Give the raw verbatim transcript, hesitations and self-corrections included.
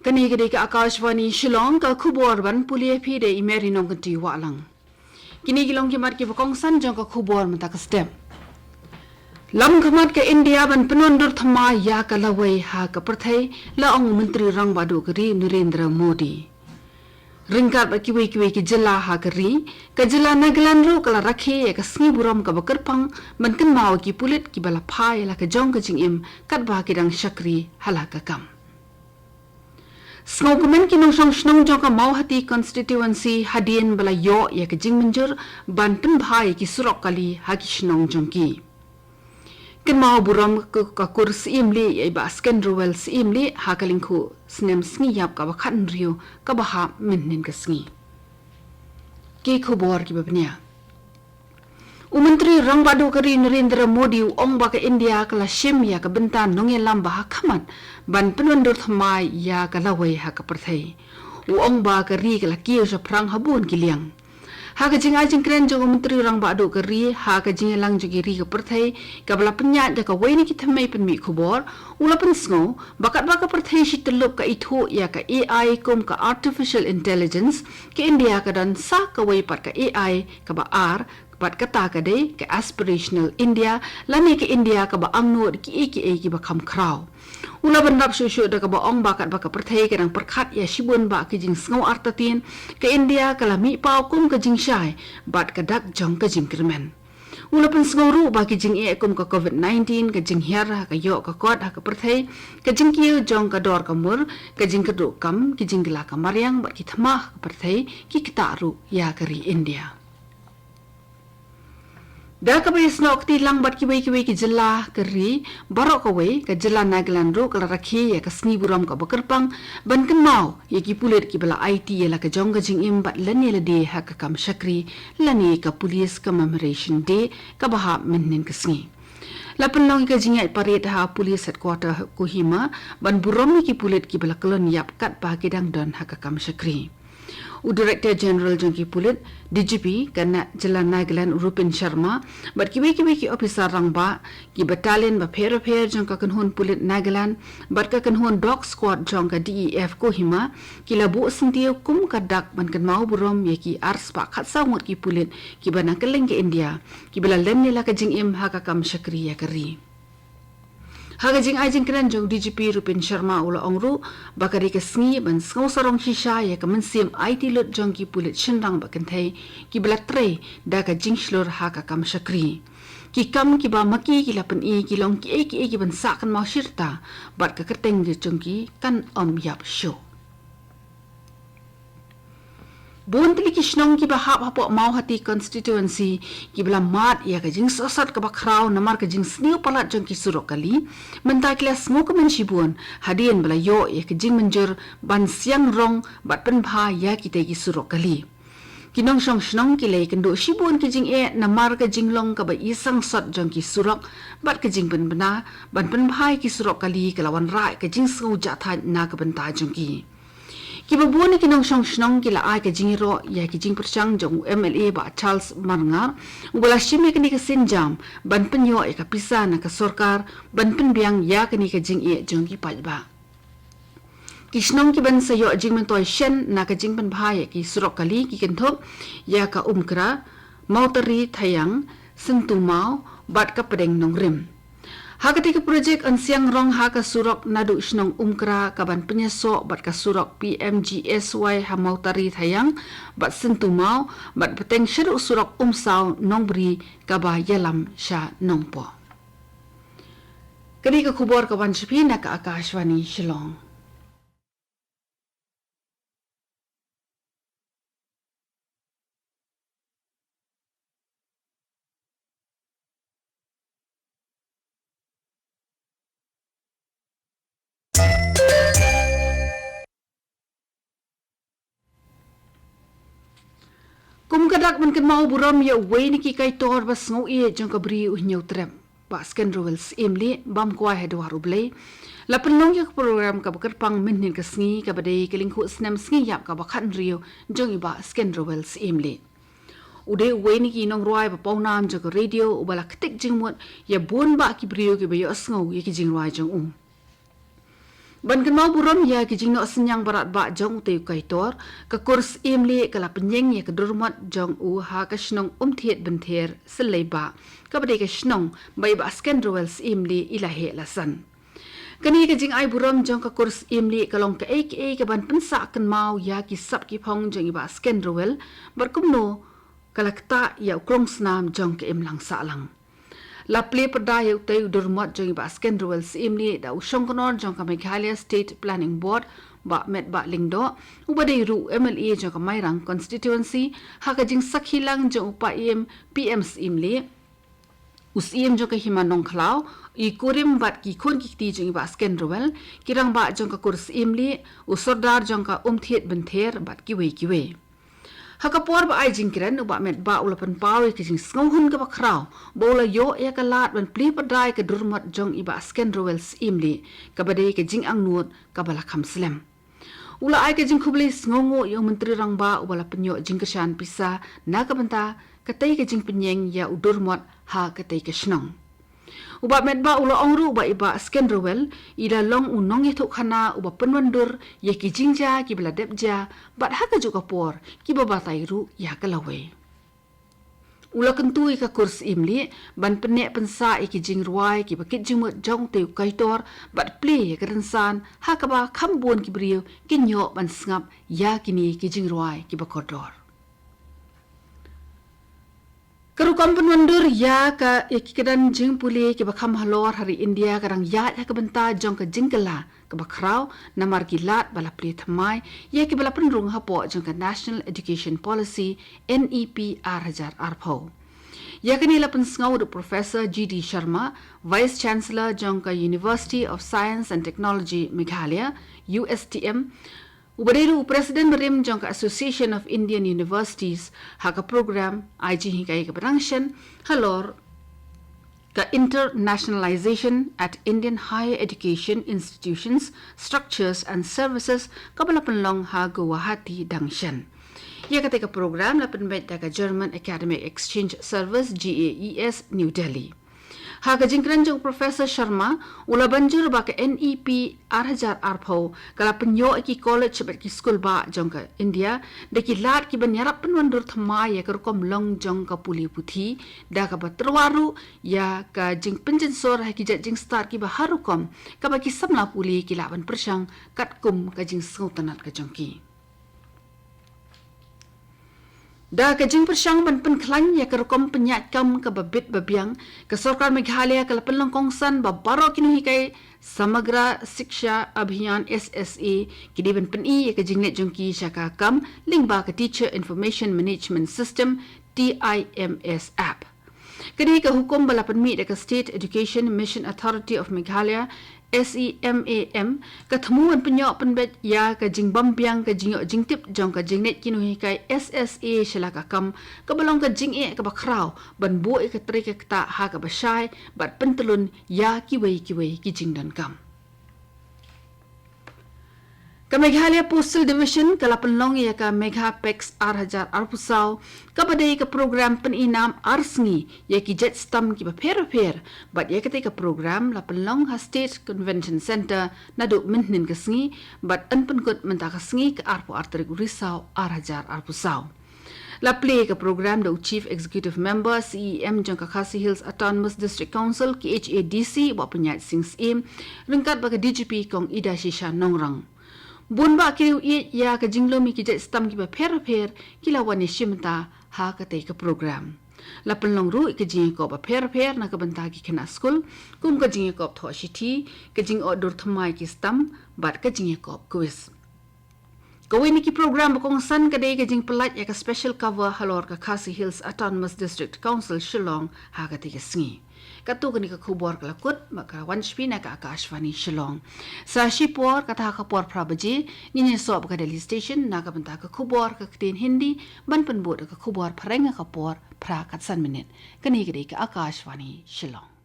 Kane ka dei ka Akashvani Shillong, ka khubor ban pule ïa phi da i Mary Nongkynti Wahlang. Kine ki long ki mat kiba kongsan jong ka khubor mynta ka step. Lam khmat ka India ban pynwandur thymmai ïa ka lawei ha ka pyrthei, la ong u Myntri Rangbah Duh ka ri Narendra Modi. Ryngkat bad kiwei kiwei ki jylla ha ka ri, ka jylla Nagaland ruh ka la rakhe ïa ka sngi burom kaba kyrpang ban kynmaw ïa ki pulit kiba la phai la ka jong ka jingim katba ki dang shakri ha la ka kam. Sngewkmen ki nongshong shnong jong ka Mawhati constituency hadien ba la ïoh ïa ka jingmynjur ban pynbha ïa ki surok kali ha ki shnong jong ki. Kynmaw burom ka, ka kur Syiemlieh ïa i Bah Skenrowell Syiemlieh ha ka lyngkhuh snem sngi ïap kaba khathynriew kaba hap mynhynnin ka sngi. Ki khubor kiba bniah. U Myntri Rangbah Duh ka ri Narendra Modi u ong ba ka India ka la shim ïa ka bynta nongïalam ba ha khmat ban pynwandur thymmai ïa ka lawei ha ka pyrthei. U ong ba ka ri ka la kiew shaphrang ha bun ki liang. Ha ka jingai jingkren jong u Myntri Rangbah Duh ka ri ha ka jingïalang jong ki ri ka pyrthei kaba la pynïaid da kawei na ki thymmei pynmih khubor, u la pynsngew ba katba ka pyrthei shi tyllup ka ithuh ïa ka A I kum ka artificial intelligence, ka India ka don sa kawei pat ka A I kaba ar, bad kata ka dei ka Aspirational India, lane ka India kaba angnud kiei kiei kiba kham khraw. U la bynrap shuh shuh da kaba ong ba katba ka pyrthei ka dang pyrkhat ïa shibun bah ki jingsngew artatien, ka India ka la mih paw kum ka jingshai bad ka dak jong ka jingkyrmen. U la pynsngew ruh ba ki jingeh kum ka covid nineteen, ka jinghiar ha ka ïoh ka kot ha ka pyrthei, ka jingkiew jong ka dor ka mur, ka jingkyrduh kam, ki jingkylla ka mariang bad ki thma ha ka pyrthei ki ktah ruh ïa ka ri India. Da kaba ïasnoh kti lang bad kiwei kiwei ki jylla ka ri, baroh kawei, ka jylla Nagaland ruh ka la rakhe ïa ka sngi burom kaba kyrpang ban kynmaw ïa ki pulit kiba la aiti ïa la ka jong ka jingim bad lane lade ha ka kam shakri, lane ka Police Commemoration Day kaba hap mynhynnin ka sngi. La pynlong ïa ka jingïaid parade ha Police Headquarter Kohima ban burom ïa ki pulit kiba la kyllon ïap katba ki dang don ha ka kam shakri. U Director General jong ki pulit, D G P, ka na-, jylla Nagaland, Rupin Sharma, bad kiwei kiwei ki ophisar rangbah, ki battalion bapher bapher jong ka kynhun pulit Nagaland bad ka kynhun dog squad jong ka D E F Kohima, ki la buh syntiew kum ka dak ban kynmaw burom ïa ki arspah khatsaw ngut ki pulit kiba na kylleng ka India, kiba la lem ïa la ka jingim ha ka kam shakri ïa ka ri. Ha ka jingai jingkren jong D G P Rupin Sharma u la ong ruh ba ka dei ka sngi ban sngew sarong shisha ïa ka mynsiem aiti lut jong ki pulit shynrang bad kynthei kiba la trei da ka jingshlur ha ka kam shakri. Ki kam kiba ma ki ki la pyni ki long kiei kiei ki ban sah kynmaw shirta bad ka kyrteng jong ki kan ym ïap shuh. Bun tylli ki shnong kiba hap hapoh Mawhati constituency kiba la mad ïa ka jingsosot kaba khraw namar ka jingsniew palat jong ki surok kali, mynta ki la sngewkmen shibun hadien ba la ïoh ïa ka jingmynjur ban siang rong bad pynbha ïa kitei ki surok kali. Ki nongshong shnong ki la ïakynduh shibun ki jingeh namar ka jinglong kaba isang sot jong ki surok bad ka jingpynbna ban pynbha ïa ki surok kali ka la wanrah ka jingsngew jahthait na ka bynta jong ki. Kiba bun na ki nongshong shnong ki la ai ka jingïaroh ïa ki jingpyrshang jong u M L A Bah Charles Marngar, uba la shim ïa kane ka sienjam ban pynïoh ïa ka pisa na ka sorkar ban pynbiang ïa kane ka jingeh jong ki paidbah. Ki shnong kiban sa ïoh jingmyntoi shen na ka jingpynbha ïa ki surok kali ki kynthup ïa ka Umkra, Mawtari Thaiang, Syntu Maw bad ka Pdeng Nongrim. Ha katei ka projek yn siang rong ha ka surok naduh shnong Umkra kaban pynïasoh bad ka surok P M G S Y ha Mawtari Thaiang bad Syntu Maw bad bteng shaduh surok Umsaw Nongbri kaba ïalam sha Nongpoh. Kane ka khubor ka wan sha phi na ka Akashvani Shillong. Kum ka dak ban kynmaw burom ïa uwei na ki kaitor ba sngewbha jong ka bri u Hynñiewtrep, Bah Skenrowell Syiemlieh, bam kwai ha dwar U Blei, la pynlong ïa ka program kaba kyrpang mynhynnin ka sngi kaba dei ka lyngkhuh snem sngi ïap kaba khathynriew jong i Bah Skenrowell Syiemlieh. U dei uwei na ki nongrwai ba pawnam jong ka radio uba la ktik jingmut ïa bun bah ki briew kiba ïohsngew ïa ki jingrwai jong u. Ban kynmaw burom ïa ki jingnoh synñiang barat bah jong utei u kaitor, ka kur Syiemlieh ka la pynïeng ïa ka durmot jong u ha ka shnong Umthied Bynther Syllei bah, kaba dei ka shnong ba i bah Sken Rowell Syiemlieh i la heh la san. Kane ka jingai burom jong ka kur Syiemlieh ka long kaei kaei kaban pynsah kynmaw ïa ki sap ki phong jong i bah Sken Rowell, bad kumno ka la ktah ïa u klongsnam jong ka imlang sahlang. La plie pyrda ïa utei u durmot jong i bah Sken Rowell Syiemlieh da u shongknor jong ka Meghalaya State Planning Board, bah Metbah Lyngdoh, uba dei ruh u M L A jong ka Mairang constituency, ha ka jingsakhi lang jong u paiem P M Syiemlieh, u Syiem jong ka Hima Nongkhlaw, i kurim bad ki khun ki kti jong i bah Sken Rowell, ki rangbah jong ka kur Syiemlieh, u Sordar jong ka Umthied Bynther bad kiwei kiwei. Ha ka por ba ai jingkren, u bah Metbah u la pynpaw ïa ka jingsngewhun kaba khraw ba u la ïoh ïa ka lad ban plie pyrda ïa ka durmot jong i bah Sken Rowell Syiemlieh, kaba dei ka jingangnud kaba la kham slem. U la ai ka jingkhublei sngewnguh ïa u Myntri Rangbah uba la pynïoh jingkyrshan pisa na ka bynta katei ka jingpynïeng ïa u durmot ha katei ka shnong. U bah Metbah u la ong ruh ba i bah Sken Rowell i la long u nongïathuhkhana uba pynwandur ïa ki jingjia kiba la dep jia, bad ha kajuh ka por kiba batai ruh ïa ka lawei. U la kyntu ïa ka kur Syiemlieh ban pynneh pynsah ïa ki jingrwai kiba kit jingmut jong utei u kaitor, bad plie ïa ka rynsan ha kaba kham bun ki briew kin ïoh ban sngap ïa kine ki jingrwai kiba kordor. Ka rukom pynwandur ïa ka, ïa ki kyrdan jingpule kiba kham halor ha ri India ka dang ïaid ha ka bynta jong ka jingkylla kaba khraw, namar ki lad ba la plie thymmai ïa kiba la pynrung hapoh jong ka National Education Policy, N E P, ar hajar arphew. Ïa kane la pynsngew da u Professor G D Sharma, Vice Chancellor jong ka University of Science and Technology Meghalaya, U S T M, uba dei ruh u President barim jong ka Association of Indian Universities, ha ka program ai jinghikai kaba dang shen halor ka Internationalization at Indian Higher Education Institutions, Structures and Services, kaba la pynlong ha Guwahati dang shen. Ïa katei ka program la pynbeit da ka German Academic Exchange Service, G A E S, New Delhi. Ha ka jingkren jong u Professor Sharma, u la ban jur ba ka N E P ar hajar arphew ka la pynïoh ïa ki college bad ki skul bah jong ka India da ki lad kiban ïarap pynwandur thymmai ïa ka rukom long jong ka pule puthi, da kaba tyrwa ruh ïa ka jingpynjynsur ha ki jait jingstad kiba har rukom, kaba ki samla pule ki lah ban pyrshang katkum ka jingsngewtynnat ka jong ki. Da ka jingpyrshang ban pynkhlaiñ ïa ka rukom pynïaid kam kaba bit ba biang, ka Sorkar Meghalaya ka la pynlong kongsan ba baroh ki nonghikai Samagra Shiksha Abhiyan, S S A, ki dei ban pyni ïa ka jingleit jong ki sha ka kam lyngba ka Teacher Information Management System, T I M S app. Kane ka hukum ba la pynmih da ka State Education Mission Authority of Meghalaya, S E M A M, ka thmu ban pynïoh pynbeit ïa ka jingbym biang ka jingïoh jingtip jong ka jingleit ki nonghikai S S A sha la ka kam, kaba long ka jingeh kaba khraw ban buh ïa ka trei ka ktah ha kaba shai bad pyntyllun ïa kiwei kiwei ki jingdonkam. Ka Meghalaya Postal Division ka la pynlong ïa ka Megha Pex ar hajar arphew saw, kaba dei ka program pyni nam ar sngi ïa ki jait stamp kiba pher bapher, bad ïa katei ka program la pynlong ha State Convention Centre naduh mynhynnin ka sngi bad yn pynkut mynta ka sngi, ka arphew ar tarik u Risaw ar hajar arphew saw. La plie ka program da u Chief Executive Member, C E M, jong ka Khasi Hills Autonomous District Council, K H A D C, Bah Pynïaid Sing Syiem, ryngkat bad ka D G P Kong Idashisha Nongrang. Bun bah ki riew ïeit ïa ka jinglum ïa ki jait stamp kiba pher bapher ki la wan ïashim bynta ha katei ka program. La pynlong ruh ïa ka jingïakop bapher bapher na ka bynta ki khynnah skul, kum ka jingïakop thoh shithi, ka jingotdur thymmai ki stamp, bad ka jingïakop quiz. Kawei na ki program ba kongsan ka dei ka jingpyllait ïa ka special cover halor ka Khasi Hills Autonomous District Council Shillong ha katei ka sngi. Katto katne ka khubor ka la kut, bad ka wan sha phi na ka Akashvani Shillong. Sa shipor, kata ha ka por phra baje, ngin ïasoh bad ka Delhi Station na ka bynta ka khubor ka ktien Hindi, ban pynbud da ka khubor phareng ha ka por phra kat san minit. Kane ka dei ka Akashvani Shillong.